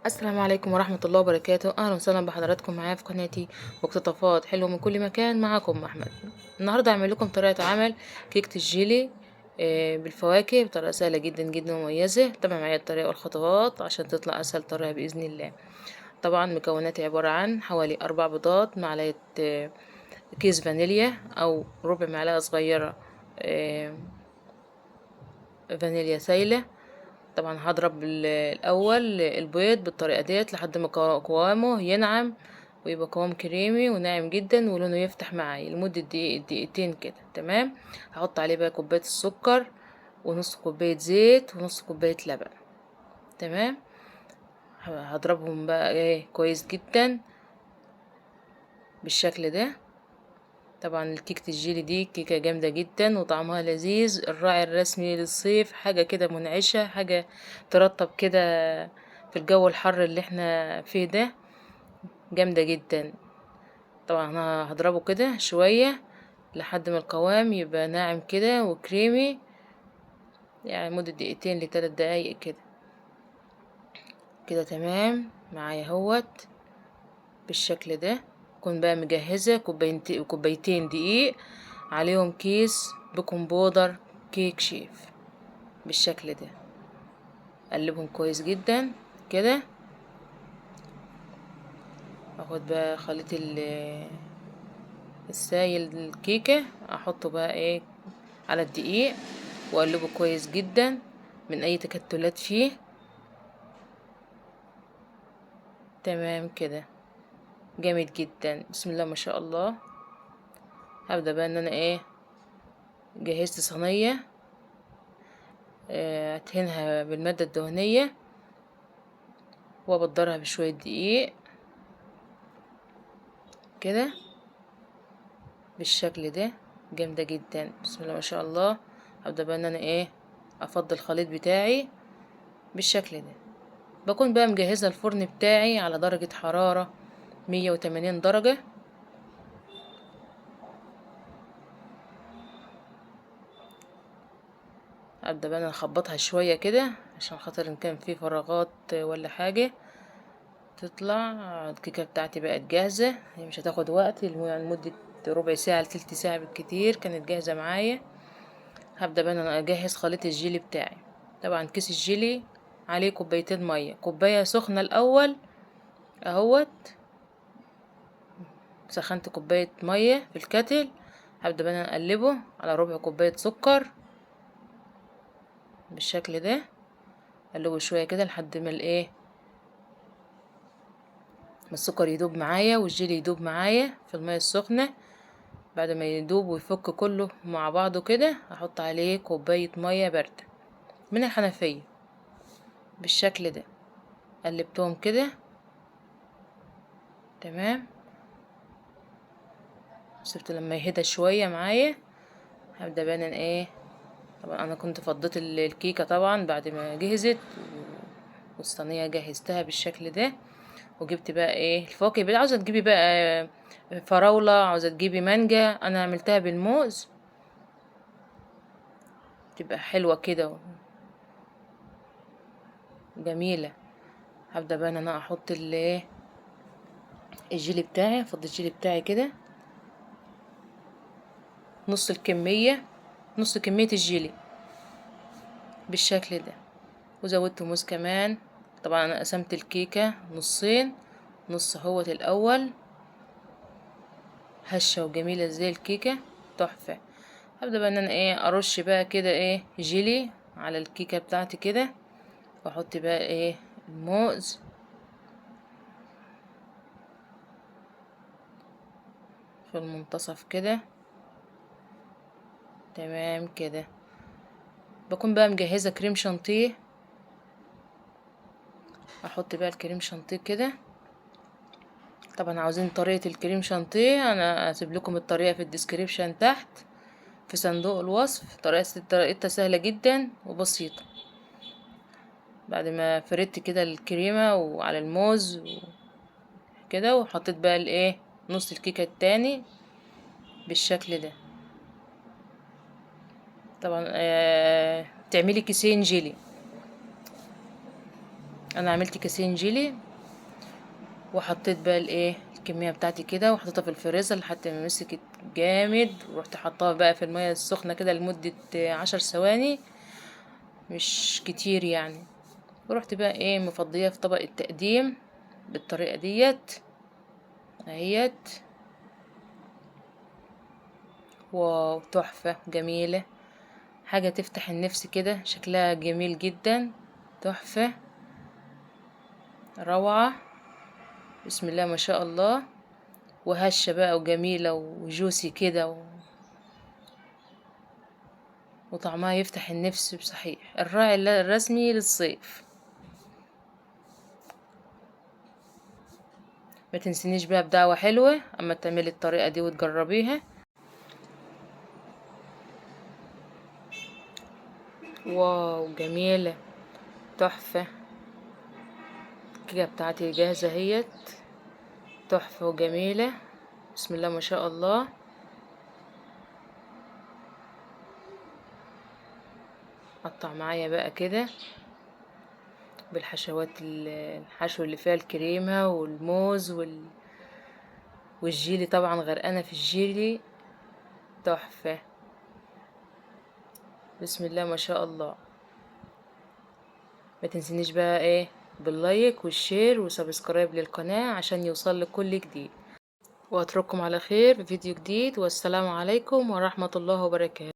السلام عليكم ورحمة الله وبركاته. أهلا وسهلا بحضراتكم معايا في قناتي مقتطفات حلوة من كل مكان. معاكم أحمد. النهاردة هعمل لكم طريقة عمل كيكة الجيلي بالفواكه بطريقة سهلة جدا جدا ومميزة. تابع معايا الطريقة والخطوات عشان تطلع أسهل طريقة بإذن الله. طبعا مكوناتي عبارة عن حوالي 4 بيضات، معلقة كيس فانيليا أو ربع معلقة صغيرة فانيليا سايلة. طبعا هضرب الأول البيض بالطريقة ديت لحد ما قوامه ينعم ويبقى قوام كريمي وناعم جدا ولونه يفتح معايا لمدة دقيقتين كده. تمام. هحط عليه بقى كوباية السكر ونص كوباية زيت ونص كوباية لبن. تمام. هضربهم بقى كويس جدا بالشكل ده. طبعا الكيكة الجيلي دي كيكة جامدة جدا وطعمها لذيذ، الراعي الرسمي للصيف، حاجة كده منعشة، حاجة ترطب كده في الجو الحر اللي احنا فيه ده، جامدة جدا. طبعا انا هضربه كده شوية لحد ما القوام يبقى ناعم كده وكريمي، يعني مدة دقيقتين لتلات دقايق كده كده. تمام معايا اهوت بالشكل ده. اكون بقى مجهزة كوبايتين دقيق عليهم كيس baking powder كيك شيف بالشكل ده. اقلبهم كويس جدا كده. اخد بقى خليط السايل الكيكة، احطه بقى على الدقيق واقلبه كويس جدا من اي تكتلات فيه. تمام كده، جامد جدا، بسم الله ما شاء الله. هبدأ بقى ان انا جهزت صينية، ادهنها بالمادة الدهنية وابدرها بشوية دقيق كده بالشكل ده، جامدة جدا، بسم الله ما شاء الله. هبدأ بقى ان انا افضي الخليط بتاعي بالشكل ده. بكون بقى مجهزة الفرن بتاعي على درجة حرارة 180 درجة. ابدا بقى انا اخبطها شويه كده عشان خاطر ان كان في فراغات ولا حاجه تطلع. الكيكه بتاعتي بقت جاهزه، هي مش هتاخد وقت، لمده ربع ساعه لتلت ساعه بالكتير كانت جاهزه معايا. هبدا بقى انا اجهز خليط الجيلي بتاعي. طبعا كيس الجيلي عليه كوبايتين ميه، كوبايه سخنه الاول اهوت، سخنت كوبايه ميه في الكتل. هبدا بقى انا اقلبه على ربع كوبايه سكر بالشكل ده، اقلبه شويه كده لحد ما ما السكر يدوب معايا والجيلي يدوب معايا في الميه السخنه. بعد ما يدوب ويفك كله مع بعضه كده، احط عليه كوبايه ميه بارده من الحنفيه بالشكل ده. قلبتهم كده تمام، سبته لما يهدى شويه معايا. هبدا بقى انا طبعا انا كنت فضيت الكيكه طبعا بعد ما جهزت، والصينيه جهزتها بالشكل ده. وجبت بقى الفواكه، بقى عاوزه تجيبي بقى فراوله، عاوزه تجيبي مانجا، انا عملتها بالموز، تبقى حلوه كده جميله. هبدا بقى ان انا احط الجيلي بتاعي، افضي الجيلي بتاعي كده نص الكميه، نص كميه الجيلي بالشكل ده، وزودت موز كمان. طبعا انا قسمت الكيكه نصين، نص اهوت الاول، هشه وجميله زي الكيكه تحفه. هبدا بقى ان انا ارش بقى كده جيلي على الكيكه بتاعتي كده، واحط بقى الموز في المنتصف كده. تمام كده. بكون بقى مجهزه كريم شانتيه، احط بقى الكريم شانتيه كده. طبعا عاوزين طريقه الكريم شانتيه، انا هسيب لكم الطريقه في ال description تحت في صندوق الوصف. طريقتها سهله جدا وبسيطه. بعد ما فردت كده الكريمه وعلى الموز كده، وحطيت بقى نص الكيكه التاني بالشكل ده. طبعا تعملي كيسين جيلي. انا عملت كيسين جيلي وحطيت بقى الايه الكمية بتاعتي كده، وحطيتها في الفريزر لحد ما مسكت جامد، ورحت حطاها بقى في المية السخنة كده لمدة 10 ثواني، مش كتير يعني. ورحت بقى ايه مفضيه في طبق التقديم بالطريقة ديت اهيت. واو تحفة جميلة، حاجة تفتح النفس كده، شكلها جميل جدا، تحفة روعه، بسم الله ما شاء الله، وهشه بقى وجميلة وجوسي كده وطعمها يفتح النفس بصحيح. الراعي الرسمي للصيف. ما تنسينيش بقى بدعوة حلوة اما تعملي الطريقة دي وتجربيها. واو جميلة تحفة، الكيكة بتاعتي جاهزة اهيت، تحفة وجميلة، بسم الله ما شاء الله. قطع معايا بقى كده بالحشوات، الحشو اللي فيها الكريمة والموز والجيلي، طبعا غرقانة في الجيلي، تحفة بسم الله ما شاء الله. ما تنسينيش بقى ايه بال like وال share و subscribe للقناة عشان يوصل لك كل جديد. واترككم على خير في فيديو جديد، والسلام عليكم ورحمة الله وبركاته.